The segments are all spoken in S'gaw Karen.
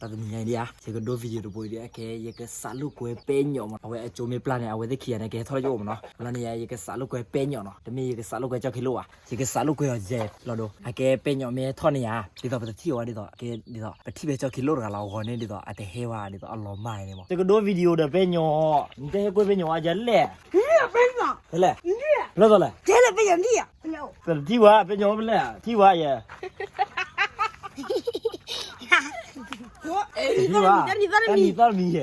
တၢ်တနံၤညါအံၤဒ်ဧါ, ယကဒိ video တဘိအံၤဒ် အကဲ ယကစးလိာ်ကွဲပဲညီမ့ၢ်နီၤ, အဝဲအကၠိမ့ၢ်ပျၢ်န့ၣ် အဝဲသ့ၣ်ခံဂၤန့ၣ် ကဟဲထီၣ်လၢယအိၣ်မ့ၢ်နီၤ, လီၤန့ၣ် ယကစးလိာ်ကွဲပဲညီနီၤ, တမ့ၢ်ယကစးလိာ်ကွဲကၠီၣ်ခ့လိၣ်ဘၣ်, ယကစးလိာ်ကွဲအီၤယဲလီၤဒိ, အကဲပဲညီမ့ၢ်ဟဲထီၣ်န့ၣ်ဧါ, ဒ်သိးပတထံၣ်အီၤဘၣ်ဒ်သိး အကဲဒ်သိး ပထံၣ်ဖဲကၠီၣ်ခ့လိၣ်တဂၤလီၤအဂီၢ်န့ၣ် ဒ်သိးအတဟဲဝဲဒ်သိးအလီၤမၢ်န့ၣ်မ့ၢ်, ယကဒိ video ဒီးပဲညီ, နတဟဲကွဲပဲညီအါယဲလဲၣ်, ဖဲလဲၣ်, ဖဲလဲၣ်, ပတထံၣ်ဝဲပဲညီဖဲလဲၣ်, ထံၣ်ဝဲယဲ တထံၣ်ဘၣ်, တၢ်နံၤသီၣ်တမံၤယဲ,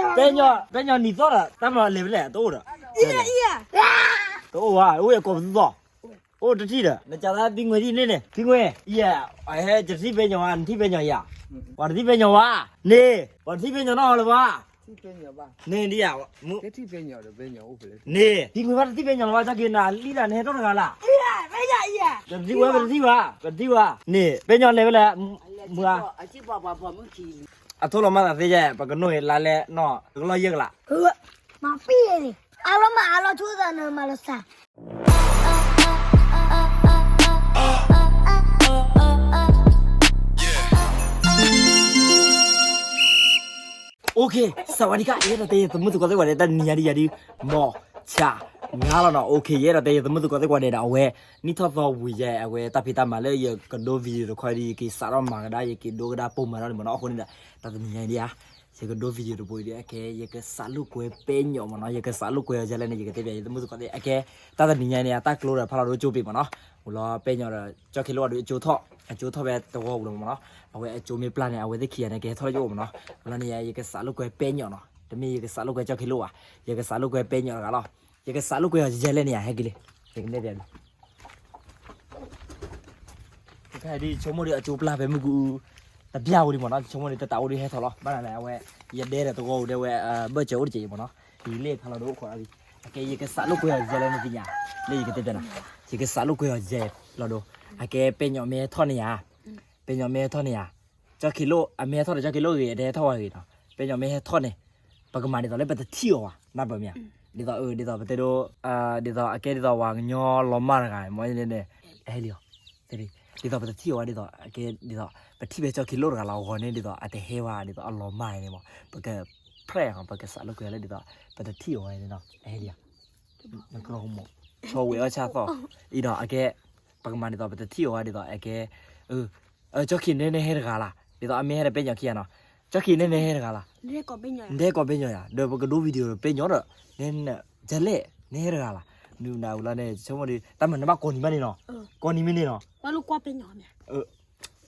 ပဲညီနံၤသီၣ်ဒီး တၢ်မၤလဲၤဖဲလဲၣ် တအိၣ်ဒီး, တအိၣ်ဘၣ် အိၣ်ယကိးပသူသီၣ်, အိၣ်တထံၣ်ဒီး နကသးဖံငွဲဒ်န့ၣ်န့ၣ် ဖံငွဲ, ယဲ, ဟဲတထံၣ်ပဲညီဘၣ် နထံၣ်ပဲညီယၤ, ပှၤတထံၣ်ပဲညီဘၣ်, န့ၣ်, ပှၤတထံၣ်ပဲညီနီတဂၤလၢၤဘၣ်, န့ၣ်ဒ်ယၤ, န့ၣ်, ဖံငွဲဘၣ်တထံၣ်ပဲညီလၢၤဘၣ် ကၢ်က့ၤနၤလံဒၣ် နဟဲထီၣ်တဂၤလၢ် ပတထံၣ်ဝဲ ပတထံၣ်ဝဲ, ပတထံၣ်ဝဲ, န့ၣ် ပဲညီလဲၤဖဲလဲၣ်, မုၢ်ဧါ, အထိၣ်လီၤမၢ်သးသ့ယဲ ပကနိၣ်အံၤလါလဲၣ်နီၢ် ကလီၢ်ယဲၢ်ကလး, မၤပ့ၢ်န့ၣ်, အါလီၤမးအါလီၤဆိသးနမၤလီၤစၢ် OK, စဝၤဒံကါ ယအဲၣ်ဒိးတဲယသမုၣ်သကိးသ့ၣ်ဝဲဒၣ် တၢ်နံၤညါဒ်ယၤဒ် မီၢ်ဆၣ်ငါလီၤနီၤ, OK, ယအဲၣ်ဒိးတဲယသမုၣ်သကိးသ့ၣ်ဝဲဒၣ် အဝဲ နံၣ်ထီၣ်သီဝံၤယဲ အဝဲတၢ်ဖံးတၢ်မၤလၢယကဒိ video တခီဒ် ယက့ၤစးထီၣ်မၤကဒါ ယက့ၤဒိကဒါပိာ်မၤထီၣ်န့ၣ်မ့ၢ်နီၤ, အဃိန့ၣ်ဒီး တၢ်တနံၤညါအံၤဒ်ဧါ, ယကဒိ video တဘိအံၤဒ် အကဲ ယကစးလိာ်ကွဲပဲညီမ့ၢ်နီၤ, ယကစးလိာ်ကွဲအီၤယဲလဲၣ်န့ၣ် ယကတဲပျးယသမုၣ်သကိးသ့ၣ် အကဲ တၢ်တနံၤညါအံၤန့ၣ် အတၢ်ကျိဒီးဖးလီၤဒိကၠိပ့ၤမ့ၢ်နီၤ, အိၣ်လီၤပဲညီဒီး ကၠီၣ်ခ့လိၣ်အဒုးအကၠိထီၣ် အကၠိထီၣ်ဖဲတဝီပူၤလီၤမ့ၢ်နီၤ, အဝဲအကၠိမ့ၢ်ပျၢ်န့ၣ် အဝဲသ့ၣ်ခံဂၤန့ၣ် ကဟဲထီၣ်လၢယအိၣ်မ့ၢ်နီၤ, လီၤန့ၣ် ယကစးလိာ်ကွဲပဲညီနီၤ, တမ့ၢ်ယကစးလိာ်ကွဲကၠီၣ်ခ့လိၣ်ဘၣ်, ယကစးလိာ်ကွဲပဲညီတဂၤလီၤ, ယကစးလိာ်ကွဲအီၤယဲလဲၣ်န့ၣ်ယၤ ဟဲက့ၤလံ, ယကနဲၣ်ပျးလံ တခါဒ်ဆိကမိၣ်ဒ်အကၠိပျၢ်ဖဲမုၢ်ကူ တပျၢ်ဝဲဒံးမ့ၢ်နီၤ, ဆိကမိၣ်ဒ်တတးအိၣ်ဒ်ဟဲထီၣ်လီၤ, ဘၣ်နၤန့ၣ် အဝဲ ယဒဲဒီးတဂီၢ်အိၣ်ဒဲဝဲ ဘၢၣ်စၢၤအိၣ်တက့ၢ်အံၤမ့ၢ်နီၤ, ယံာ်လ့ၣ်ဖးလီၤဒိအိၣ်ခိးအဂံၢ်, အကဲယကစးလိာ်ကွဲအီၤယဲလဲၣ်န့ၣ်သ့ၣ်ညါ, လၢယကတဲပျးနၤ, ယကစးလိာ်ကွဲအီၤယဲလီၤဒိ, အကဲပဲညီမ့ၢ်ဟဲထီၣ်န့ၣ်ယၤ, ပဲညီမ့ၢ်ဟဲထီၣ်န့ၣ်ယၤ, ကၠီၣ်ခ့လိၣ် အမ့ၢ်ဟဲထီၣ်ဒီးကၠီၣ်ခ့လိၣ်ဂ့ၤ အတဟဲထီၣ်ဝဲဂ့ၤနီၤ, ပဲညီမ့ၢ်ဟဲထီၣ်န့ၣ် ပကမၤဒ်သိးလၢပတထံၣ်အီၤဘၣ် နၢ်ပၢၢ်မ့ၢ်ဧါ, ဒ်သိး ဒ်သိးပတဲဒိ ဒ်သိးအကဲဒ်သိးပှၤကညီလီၤမၢ်တဂၤ မ့ၢ်န့ၣ် ဟဲလံအီၤ, ဒ်သိးပတထံၣ်အီၤဘၣ်ဒ်သိး အကဲဒ်သိး ပထံၣ်ဖဲကၠီၣ်ခ့လိၣ်တဂၤလီၤအဂီၢ်န့ၣ် ဒ်သိးအတဟဲဝဲဒ်သိးအလီၤမၢ်န့ၣ်မ့ၢ် ပက prank အီၤ ပကစးလိာ်ကွဲလၢဒ်သိး ပတထံၣ်အီၤဘၣ်န့ၣ်နီၤ ဟဲလံအီၤ, နကျီၢ်ကမိၣ် ဆိဝဲအီၣ်ဆၣ်သီၣ် အံၤဒီးအကဲ ပကမၤဒ်သိးပတထံၣ်အီၤဘၣ်ဒ်သိးအကဲ ကၠီၣ်ခ့န့ၣ်န့ၣ်ဟဲတဂၤလၢ် ဒ်သိးအမ့ၢ်ဟဲဒီးပဲညီခံဂၤနီၤ, ကၠီၣ်ခ့န့ၣ်န့ၣ်ဟဲတဂၤလၢ်, နဟဲကိးပဲညီယၤ ဒီးပကဒိ video ဒီးပဲညီဒီး န ကလဲၣ် နဟဲတဂၤလၢ်, နုၤနၤဝံၤလီၤန့ၣ် ဆိကမိၣ်ဒ် တၢ်မၤနဘၣ်ကိးနံၤမ့ၢ်န့ၣ်နီၤ, ကိးနံၤမ့ၢ်န့ၣ်နီၤ, တလိၣ်ကွၢ်ပဲညီမ့ၢ်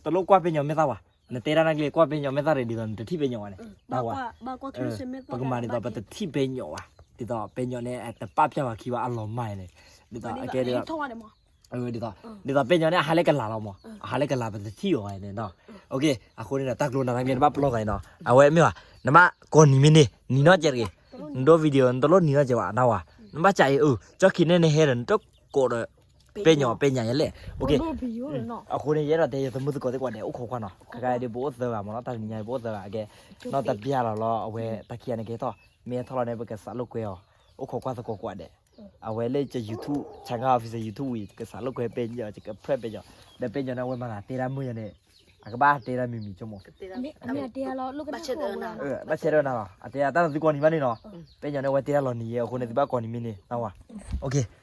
တလိၣ်ကွၢ်ပဲညီမ့ၢ်သၣ်ဝဲ, နတဲတၢ်နာ်က့ၤ ကွၢ်ပဲညီမ့ၢ်သၣ်ရ့ၣ် ဒ်သိးနတထံၣ်ပဲညီဘၣ်န့ၣ်, တၢ်ဝဲ, ပကမၤဒ်သိးပတထံၣ်ပဲညီဘၣ်, ဒ်သိးပဲညီန့ၣ် တပာ်ဖျါဝဲခံဘၣ်အလီၤမၢ်န့ၣ်, ဒ်သိးအကဲဒ်သိး ဒ်သိး ဒ်သိးပဲညီန့ၣ် အဟးလၢကလၤလီၤမး, အဟးလၢကလၤပတထံၣ်အီၤဘၣ်န့ၣ်နီၤ, အဃိန့ၣ်ဒီး တၢ်ကျိနၤနာ်က့ၤ နဘၣ်ပလီၢ်သးအံၤနီၤ, အဝဲမ့ၢ်ဘၣ် နဘၣ်ကိးနံၤမ့ၢ်န့ၣ် နံၤနီၢ်ကဲတဂ့ၤ, နဒိ video နတလိၣ်နံၤနီၢ်ကဲဘၣ် နဝဲ, နဘၣ်ကးအံၤ ကၠီၣ်ခ့န့ၣ်န့ၣ်ဟဲဒီး နတကိးဒီး ပဲညီ ပဲညီယဲလဲၣ်, အဃိန့ၣ် ယအဲၣ်ဒိးတဲယသမုၣ်သကိးသ့ၣ်ကွၢ်ဒဲး အိၣ်ခိးကွၢ်နီၤ, ခဲခါဒ်ပအိၣ်သၢဂၤမ့ၢ်နီၤ, တၢ်တနံၤညါပအိၣ်သၢဂၤအကဲ, နီၢ်တပျၢ်လီၤလီၤ အဝဲတၢ်ခံဂၤန့ၣ်ကဟဲထီၣ်, မ့ၢ်ဟဲထီၣ်လီၤန့ၣ် ပကစးလိာ်ကွဲအီၤ, အိၣ်ခိးကွၢ်သကိးကွၢ်ဒဲး, အဝဲလၢက YouTube, ဆၣ်ခါ official YouTube ဝံၤ ကစးလိာ်ကွဲပဲညီ က prank ပဲညီ, ဒီးပဲညီန့ၣ် အဝဲမၤသးတဲဒၣ်မုာ်ယၤန့ၣ်, အကဘၣ်တဲဒၣ်မံၤမံၤဆိကမိၣ် ဘၣ်ဆဲးဒီးနၤလီၤ, အတဲဒၣ်တၢ်သးသံကွၢ်နံၤမ့ၢ်န့ၣ်နီၤ, ပဲညီန့ၣ် အဝဲတဲဒၣ်လီၤနံၤယဲ အဃိန့ၣ် သုဘၣ်ကိးနံၤမ့ၢ်န့ၣ်နီၤဝဲ,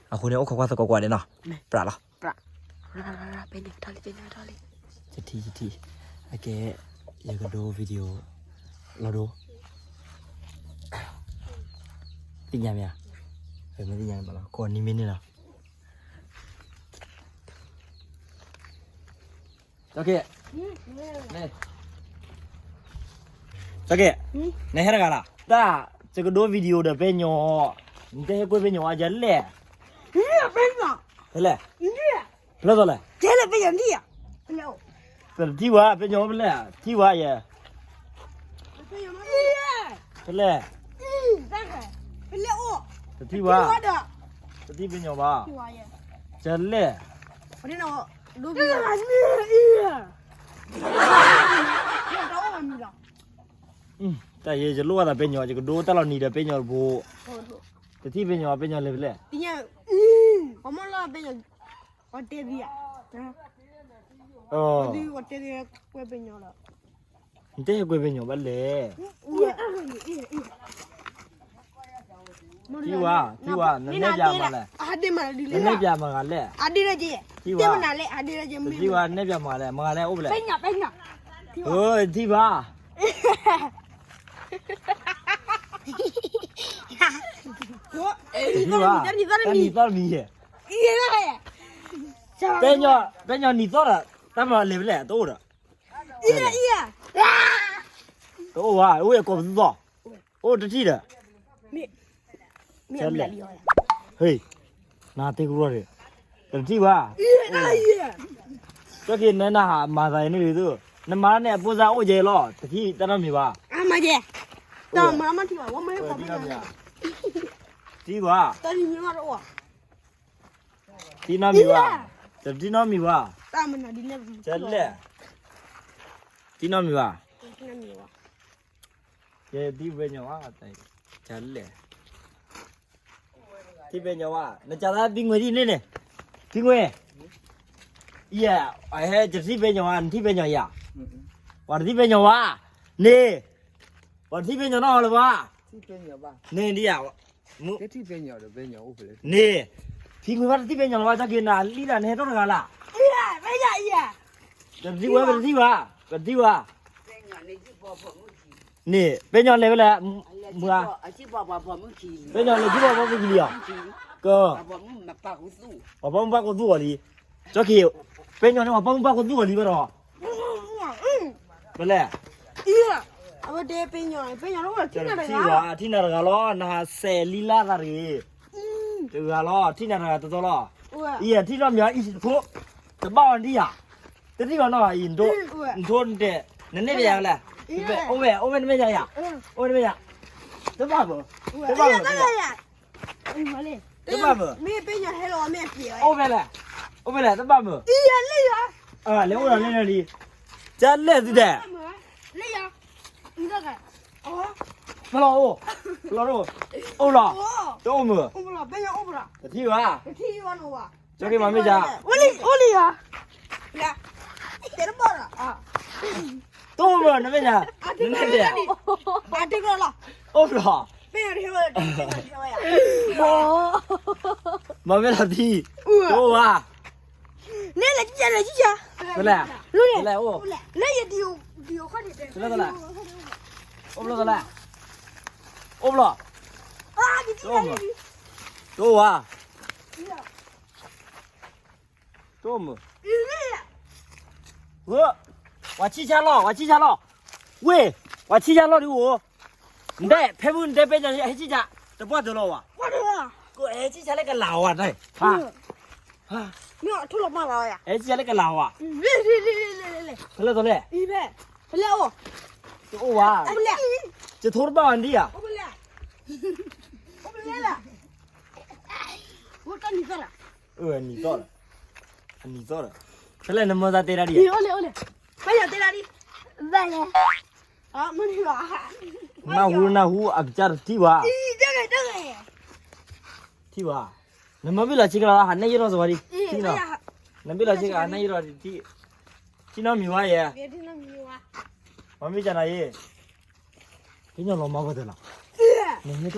အဃိန့ၣ် အိၣ်ခိးကွၢ်သကိးကွၢ်ဒဲးနီၤ, ပြးလီၤ, ပဲညီထီၣ်လံ, ပဲညီထီၣ်လံ, ယထံၣ်ယထံၣ်, အကဲ, ယကဒိ video လီၤဒိ, သ့ၣ်ညါမ့ၢ်ဧါ, မ့ၢ်သ့ၣ်ညါမ့ၢ်လီၤ ကိးနံၤမ့ၢ်န့ၣ်လီၤ ကၠီက့, ကၠီက့, နဟဲတဂၤလၢ်, တၢ်, ယကဒိ video ဒီးပဲညီ, နတဟဲကွဲပဲညီအါယဲလဲၣ်, ဖဲလဲၣ်, ဖဲလဲၣ်သိးလဲၣ်, ပတထံၣ်ဝဲ ပဲညီဖဲလဲၣ်, ထံၣ်ဝဲယဲ, ဖဲလဲၣ်, တထံၣ်ဝဲ, တထံၣ်ပဲညီဘၣ်, ယဲလဲၣ် တၢ်ယဲ ယလိၣ်ဘၣ်သးပဲညီ ယကဒိတၢ်လီၤနံၤဒီးပဲညီတဘိ, တထံၣ်ပဲညီ ပဲညီလဲၤဖဲလဲၣ်, ပမ့ၢ်လီၤပဲညီ, ပတဲသံ, ပတဲသံကွဲပဲညီလီၤ, နတဲဟဲကွဲပဲညီဘၣ်လဲၣ်. ထံဝါ, ထံဝါ, နနဲၣ်ပၠးမၤလဲၣ်. နနဲၣ်ပၠးမၤဂၤလဲၣ်. ထံဝါ, နဲၣ်ပၠးမၤဂၤလဲၣ်, မၤဂၤလဲၣ်, အိၣ်ဖဲလဲၣ်. ထံဝါ, ထံဝါ, တၢ်နံၤသီၣ်တမံၤ, ပဲညီနံၤသီၣ်ဒီး တၢ်မၤလဲၤဖဲလဲၣ်, တအိၣ်ဒီး တအိၣ်ဘၣ်, အိၣ်ဝဲကိးပသူသီၣ်, အိၣ်တထံၣ်ဒီး ဟ့, နသ့ကရူၢ်န့ၣ်, တထံၣ်ဘၣ်, ကၠီက့ၤနနဟးမၤသးန့ၣ်ဒ်သိး, နမၤန့ၣ်အဖိသၣ်အိၣ်ယဲလီၤ, တထံၣ်တၢ်နီတမံၤဘၣ်. ထံၣ်ဘၣ်, ထံၣ်နီတမံၤဘၣ်, တထံၣ်နီတမံၤဘၣ်, ကလဲၣ်, ထံၣ်နီတမံၤဘၣ်. ယထံၣ်ပဲညီဘၣ်, ကလဲၣ်, ထံၣ်ပဲညီဘၣ်, နကသးဖံငွေဒ်န့ၣ်န့ၣ်, ဖံငွေ, ယဲ, ဟဲကထံၣ်ပဲညီဘၣ်, နထံၣ်ပဲညီယၤ, ပှၤတထံၣ်ပဲညီဘၣ်, န့ၣ်, ပှၤတထံၣ်ပဲညီနီၢ်လၢၤဘၣ်, န့ၣ်ဒ်ယၤ, န့ၣ်, ဖံငွေဘၣ်တထံၣ်ပဲညီလၢၤဘၣ်, ကၠီက့ၤနၤလံဒၣ်နဟဲထီၣ်တဂၤလၢ် ပတထံၣ်ဝဲ ပတထံၣ်ဘၣ်, ပတထံၣ်ဘၣ်, န့ၣ်, ပဲညီလဲၤဝဲလဲၣ်, မုၢ်ဧါ, ပဲညီလဲၤထံၣ်ပှၤပိာ်မုၣ်ခံလံအီၤ, က, ပှၤပိာ်မုၣ်ဘၣ်ကိးသူအီၤလံ, ကၠီက့ၤ, ပဲညီန့ၣ်ပှၤပိာ်မုၣ်ဘၣ်ကိးသူအီၤလံဘၣ်ဒီး, ပလဲၣ်, အဝဲတဲပဲညီ, ပဲညီလၢအိၣ်ဒီးထံၣ်နၤတဂၤလီၤ, ထံၣ်နၤတဂၤလီၤ, နဟးစဲးလံလၢသးတဂ့ၤ, တဂၤလီၤ, ထံၣ်နၤတဂၤတသီလီၤ, အံၤထံၣ်နီတမံၤအံၤတဖိ, တဘၣ်အီၤဒံးဧါ, တထံၣ်ဘၣ်နီၤအံၤ, နထိနတဲ, နနဲၣ်ပၠးလဲၣ်, အိၣ်ဝဲ, အိၣ်ဝဲနမဲာ်ညါယၤ, အိၣ်ဝဲနမဲာ်ညါ, တဘၣ်မုာ်, တဘၣ်မုာ်, တဘၣ်မုာ်, အိၣ်ဖဲလဲၣ်, အိၣ်ဖဲလဲၣ်, တဘၣ်မုာ်, လဲၤအိၣ်ဒီးလဲၤလီၤလံ, ကလဲၣ်သုတဲ, ဖျီအိၣ်, ဖျီအိၣ်, အိၣ်လီၤ, တအိၣ်မုာ်, တထံၣ်ဘၣ်, ကၠီက့ၤမၤမ့ၢ်က, အိၣ်လံ, အိၣ်လံဧါ, တအိၣ်မုာ်နမဲာ်ညါ, နမဲာ်ညါ, အိၣ်ဖျီ, မၤမ့ၢ်လီၤထံ, တအိၣ်ဘၣ်, လဲၤလဲၤလဲၤလဲၤ, လဲၤအိၣ်, လဲၤ, အိၣ်ဖျီသလဲၣ်, အိၣ်ဖျီ, တအိၣ်မုာ်, တအိၣ်ဘၣ်, တအိၣ်မုာ်, ဝၤဆံၣ်ဆါလီၤ, ဝၤဆံၣ်ဆါလီၤ, ဝ့ၢ်, ဝၤဆံၣ်ဆါလီၤဒ်အိၣ်, နတဲ ဖဲမုၢ်နတဲပဲညီဟဲဆံၣ်ဆါ, တပှၢ်တၢၢ်လီၤဝဲ, ဟဲဆံၣ်ဆါလၢကလးဝဲတၢ်, ဟဲဆံၣ်ဆါလၢကလးဝဲ, ဖဲလဲၣ်သိးလဲၣ်, တအိၣ်ဝဲ, ယထိတဘၣ်ဝဲဒံးဧါ, နံၤသီၣ်ဒီး, နံၤသီၣ်ဒီး, ဖဲလဲၣ်နမၢသးတဲဒၣ်ဒံး, နၢ်ဟူနၢ်ဟူအကစၢ်တထံၣ်ဘၣ်, ထံၣ်ဘၣ်, နမၢဘ့ၣ်လီၤဆ့ကလီၤလီၤ ဟးနဲၣ်ယဲၢ်ထီၣ်စဝါဒံး, နဘ့ၣ်လီၤဆ့ကလီၤ ဟးနဲၣ်ယဲၢ်ထီၣ်, ထံၣ်နီတမံၤဝဲယဲ, မ့မ့ၢ်ကနၤယဲ, ဖဲညီလီၤမၢ်ပှၤတၢၢ်လီၤ, နဟဲထီၣ်,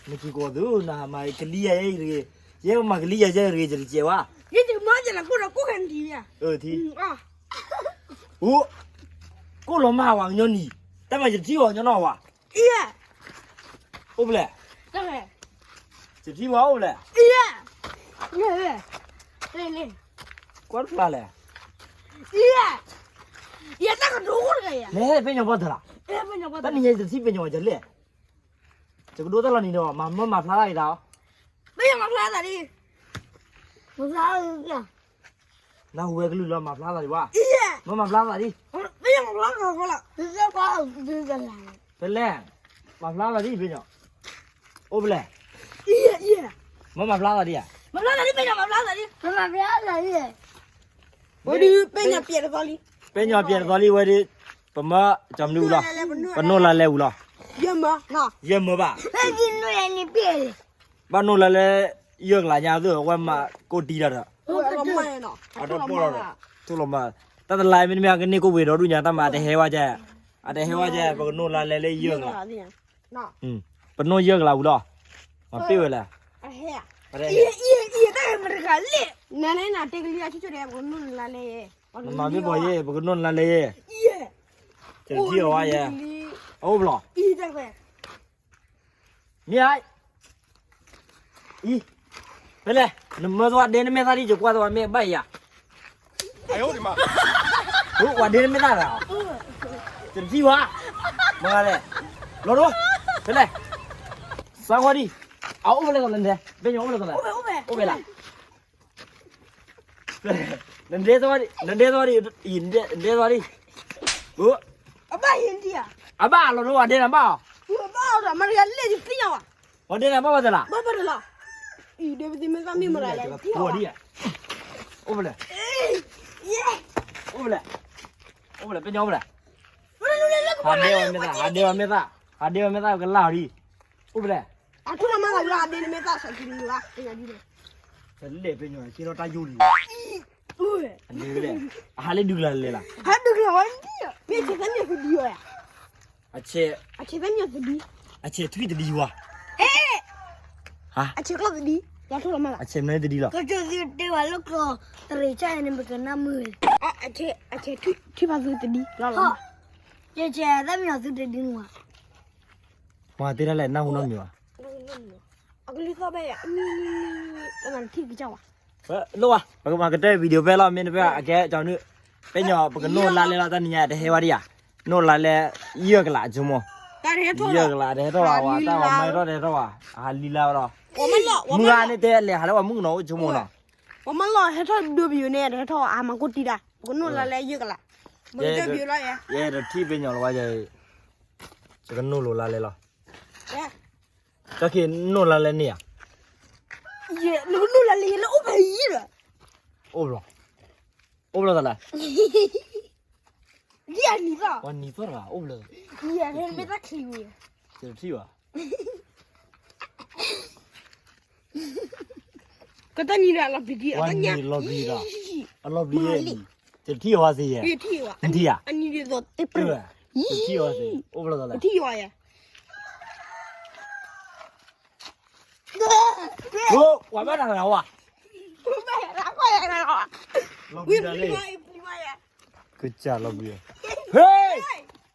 နက့ၤကိးသု နဟးမၤကလံၤယၤယဲအံၤတဂ့ၤ, ယဲမၤကလံၤယၤယဲအံၤတဂ့ၤ ယတကဲးဘၣ်, ယဲယမၤယဲလၢကိၣ်ဒီးကိၣ်ခဲနံၤ, အိၣ်, ကိၣ်လီၤမၢ်ဝဲကညီနံၤ, တၢ်မၤယတထံၣ်အီၤညီနီၢ်ဝဲ, အိၣ်ဖဲလဲၣ်, ယတထံၣ်ဝဲအိၣ်ဖဲလဲၣ်, ကွၢ်တဖျါလဲၣ်, လဲၤဖဲညီဘၣ်တၢၢ်လီၤ, တၢ်နံၤယဲယတထံၣ်ဖဲညီဝဲယလဲၣ်, ယကဒိတၢ်လီၤနံၤဒီး မၤမၢမၤဖျါသးဒံးတၢ်, မၤဖျါသးဒံး, နၢ်ဟူဝဲကလုၢ်လီၤ မၤဖျါသးဒံးဘၣ်, မၤမၤဖျါသးဒံး, ဖဲလဲၣ်, မၤဖျါသးဒံးဖဲညီ, အိၣ်ဖဲလဲၣ်, မၤမၤဖျါသးဒံးဧါ, ဝဲဒုးပဲညီပျဲတသီလံ, ပဲညီပျဲတသီလံဝဲဒုး, ပမၢကၠီမနုၤအူလီၤ, ပနိၣ်လါလဲအူလီၤ, ယဲမၢဘၣ်, ဘၣ်နိၣ်လါလဲ, ယဲၢ်ကလးညါသု အဝဲမၤကိၣ်တံၢ်တၢ်ဒီး, အတပီၢ်လီၤဒီး, ထိၣ်လီၤမၢ်, တၢ်တလါမ့တမ့ၢ် ကန့ၢ်ကိၣ်ဝ့ၤဒီးဒူၣ်ညါ တၢ်မၤတဟဲဝဲကဲ, အ အတဟဲဝဲကဲ ပကနိၣ်လါလဲလၢယဲၢ်ကလး, ပနိၣ်ယဲၢ်ကလးဝံၤလီၤ, မၤပ့ၢ်ဝဲလဲၣ်, နမၤမ့ၢ်ပှၤယဲၢ် ပကနိၣ်လါလဲယဲၢ်, တထံၣ်အီၤဝဲယဲၢ်, အအိၣ်ဘျီ မ့ၢ်ဧါ, အံၤ, ဖဲလဲၣ်, နမၢသဝဲဒဲနမဲာ်သၣ်ဒ်ယကွၢ်သဝဲမ့ၢ်ဘၣ်ယၤ, ဝဲဒဲနမဲာ်သၣ်လီၤ, တထံၣ်ဝဲ, မၤလဲၣ်, လီၤဒိ, ဖဲလဲၣ်, စးဝဲဒံ, အအိၣ်ဖဲလဲၣ်သီလဲၣ်, ပညိၣ်အိၣ်ဖဲလဲၣ်သီလဲၣ်, အိၣ်ဖဲလဲၣ် နဒဲသီဒံ, နဒဲသီဒံ, နဒဲသီဒံ, အဘၣ်လီၤဒိ ဝဲဒဲနဘၣ်အီၤ, ဝဲဒဲနဘၣ်ဝဲတလး, အိၣ်ဖဲလဲၣ်, အိၣ်ဖဲလဲၣ်, ပညိၣ်အိၣ်ဖဲလဲၣ်, ဟးဒဲဝဲမ့ၢ်သၣ်, ဟးဒဲဝဲမ့ၢ်သၣ်, ဟးဒဲဝဲမ့ၢ်သၣ်ကလၢ်အီၤဒံ, အိၣ်ဖဲလဲၣ် အထူၣ်လီၤမၢ်သးလၢအဒဲနမဲာ်သၣ်စးကံလီၤ, တလဲၣ်ပညိၣ် က့ထီၣ်တၢ်ယိၣ်လံ, အဟးလၢဒုးကလၢ်လဲၣ်လီၤ, ဟးဒုးကလၢ်ဝဲဒံ, မ့ၢ်ဆဲးသၢမံၤသဒံဝဲ, အဆဲး, အဆဲးသၢမံၤသဒံ, အဆဲးထွံၣ်တဒံဝဲ, အဆဲးကျီၢ်သဒံ, အဆဲးမနုၤတဒံလီၤ, ကတဲဝဲလၢကျီၢ်တရံးဆၣ်န့ၣ် ပကနၣ်မုာ်, အဆဲးထွံၣ်ဖးသုတဒံလီၤ, ယဆဲးသၢမံၤအသုတဒံနဝဲ မၤတ့ၢ်တၢ်လဲၣ် နၢ်ဟူနီတမံၤဘၣ်, အကလုၢ်သီၣ်ဘၣ်ယၤ, ထံၣ်ကစၢ်ဝဲ, လိၣ်ဝဲ ပကမၤကတၢၢ် video ဖဲလီၤ မ့ၢ်တဖဲအကဲကၠီနုၢ်, ပညိၣ် ပကနိၣ်လါလဲလီၤ တၢ်နံၤညါတဟဲဝဲဒံဧါ, နိၣ်လါလဲ ယဲၢ်ကလးအဆိကမိၣ်, ယဲၢ်ကလးတဟဲထီၣ်ဘၣ်ဝဲ တၢ်ဝဲမၤထီၣ်တဟဲထီၣ်ဘၣ်, အဟးလံလါဝဲလီၤ, မုၢ်ဂၤန့ၣ်တဲလဲၤဟးလၢပှၤမုၣ်ကနီၤအိၣ်ဆိကမိၣ်နီၤ, ပမၤလီၤဟဲထီၣ်ဒိပယိၤန့ၣ် တဟဲထီၣ်အမၤကိၢ်တံၢ်ဒၣ်, ပကနိၣ်လါလဲယဲၢ်ကလး, ယဲၢ်တထံၣ်ပညိၣ်လီၤဝဲ, ယကနိၣ်လိာ်လါလဲလီၤ တၢ်ခံးနိၣ်လါလဲန့ၣ်ဧါ, ယဲ နကနိၣ်လါလဲယဲလၢအိၣ်ဖဲအံၤဒီး, အိၣ်ဘျီ, အိၣ်ဘျီသးလဲၣ်, ယဲအနံၤသီၣ်, ပှၤနံၤသီၣ်တဂၤအိၣ်ဘျီ, ယဲမ့ၢ်တၢ်ချံဝဲ, ယဲတထံၣ်ဘၣ်, ကတၢၢ်နံၤဒီးလီၤဘျံးဒံး, ပှၤနံၤလီၤဘျံးဒီး, အလီၤဘျံးယဲအနံၤ, ယဲတထံၣ်အီၤဝဲသ့ယဲ, နထံၣ်ဧါ, အနံၤဒ်သိးတပြၢၢ်, ယဲတထံၣ်အီၤဝဲသ့, အိၣ်ဘျီသးလဲၣ်, တထံၣ်အီၤယဲ ပှၤဘၣ်တၢ်ဝဲ, လီၤဘျံးဒၣ်လံ, ကစၢ်လီၤဘျံး, ဟ့ၣ်,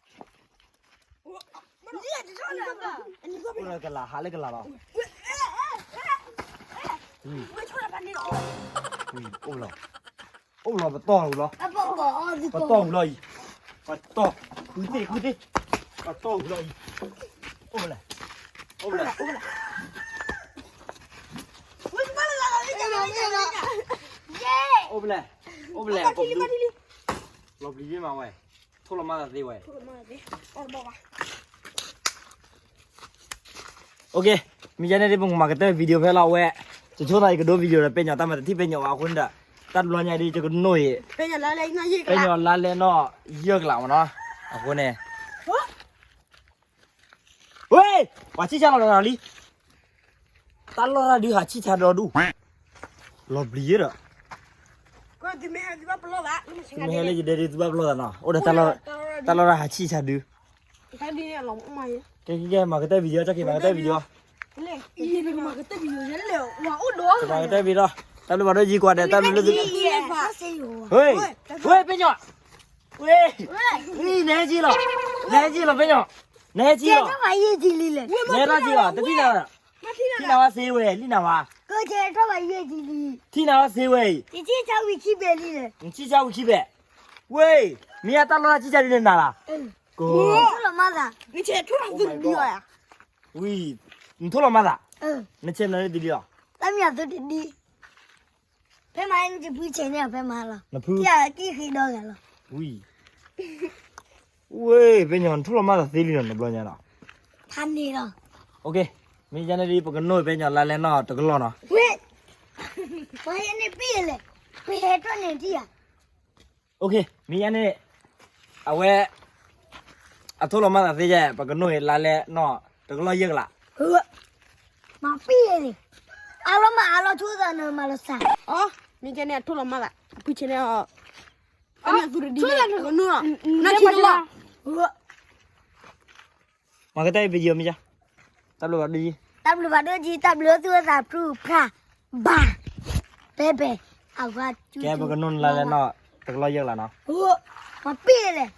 အိၣ်လၢကလး ဟးလၢကလးလီၤ, အိၣ်လီၤ, အိၣ်လီၤ ပတီၢ်ဝံၤလီၤ, ပတီၢ်ဝံၤလီၤအံၤ, ပတီၢ်, ဃုသ့ၣ် ဃုသ့ၣ်, ပတီၢ်ဝံၤလီၤအံၤ, အိၣ်ဖဲလဲၣ်, အိၣ်ဖဲလဲၣ်, အိၣ်ဖဲလဲၣ်, အိၣ်ဖဲလဲၣ်, လီၤဘျံးမးဝဲ, ထိၣ်လီၤမၢ်သးသ့ဝဲ OK, မ့ၢ်ယဲန့ၣ်ဒ်ပကမၤကတၢၢ် video ဖဲလီၤဝဲ, ယဆိသးယကဒိ video ဒီး ပဲၢ်ညီတၢ်မၤတထံၣ်ပဲၢ်ညီဘၣ်အဃိန့ၣ်ဒီး, တၢ်တဘျီညါဒ်ယကနိၣ်အံၤ, ပဲၢ်ညီလါလဲနီၣ် ယဲၢ်ကလးမနီၤ, အဃိန့ၣ်, ဝ့ၢ်, ပှၤဆံၣ်ဆါလီၤဒီးလံ, တၢ်လီၢ်တၢ်ဒုးဟးဆံၣ်ဆါဒီဒူၣ်, လီၤဘျံးဒီး မ့ၢ်ဟဲလၢယဒဲဒုးသုဘၣ်ပလီၢ်သးနီၤ, အိၣ်ဒီးတၢ်လီၢ်တၢ်ဟးဆံၣ်ဆါဒုး, ကဲကဲကဲ မၤကတၢၢ် video တၢ်က့ၤမၤကတၢၢ် video, မၤကတၢၢ် video, တၢ်ဘျုးဘၣ်ဒိယံၤကွၢ်ဒီး တၢ်ဘျုးလၢသု, ဝ့ၢ်, ဝ့ၢ် ပဲၢ်ညီ, ဝ့ၢ်, နဟဲက့ၤလီၤ, နဟဲက့ၤလီၤ ပဲၢ်ညီ, နဟဲက့ၤလီၤ, နဟဲက့ၤလီၤ, တထံၣ်နၤ, ထံၣ်နၤဝဲစ့ဝဲ လံနၤဝဲ, ထံၣ်နၤဝဲစ့ဝဲအံၤ, နဆံၣ်ဆါဝံၤခံဘဲ, ဝ့ၢ်, မ့ၢ်ယတၢ်လီၢ်တၢ်ဆံၣ်ဆါဒုးနနၤလီၤ, ဝံၤ, နထိၣ်လီၤမၢ်သး, နဆဲးမနုၤန့ၣ်တဒ်လီၤ, ဖဲမၤနဖုဆဲးန့ၣ်ဖဲမၤလီၤ, နဖု, တံၢ်ဃ့ဒီဂၤလီၤ, ဝံၤ, ဝ့ၢ် ပဲၢ်ညီ နထိၣ်လီၤမၢ်သးသ့လံနီၤ တဘျီညါနီၤ, ဖးန့ၣ်လီၤ, OK, မ့ၢ်ယဲန့ၣ်ဒ်ပကနိၣ်ပဲၢ်ညီလါလဲနီၤ တကလီၢ်နီၤ, ဝ့ၢ်, ပှၤဟဲန့ၣ်ပ့ၢ်လဲၣ်, ပဟဲထီၣ်န့ၣ်တံၢ်ဧါ OK, မ့ၢ်ယဲန့ၣ်, အဝဲ, အထိၣ်လီၤမၢ်သးသ့ယဲ ပကနိၣ်အံၤလါလဲနီၤ တကလီၢ်ယဲၢ်ကလး, မၤပ့ၢ်န့ၣ်, အလီၤမၢ်အလီၤဆိသးနမၤလီၤစၢ်, မ့ၢ်ယဲန့ၣ်အထိၣ်လီၤမၢ်သး, ဖုဆဲးန့ၣ်, အမ့ၢ်သူတဒ်လဲၣ်, နဆိလီၤ, မၤကတၢၢ်အံၤ video မ့ၢ်ယါ, တၢ်ဘျုးဘၣ်ဒိၣ်ယံၤ, တၢ်ဘျုးဘၣ်ဒိၣ်ယံၤ, တၢ်ဘျုးသူၣ်ဝဲသးဖြူဖျါ, ဘၣ်, ပဲပဲ, အဝၤ, ကဲ ပကနိၢ်နလါလဲၣ်နီၤ, တကလီၢ်ယဲၢ်ကလးနီၤ, မၤပ့ၢ်လဲၣ်,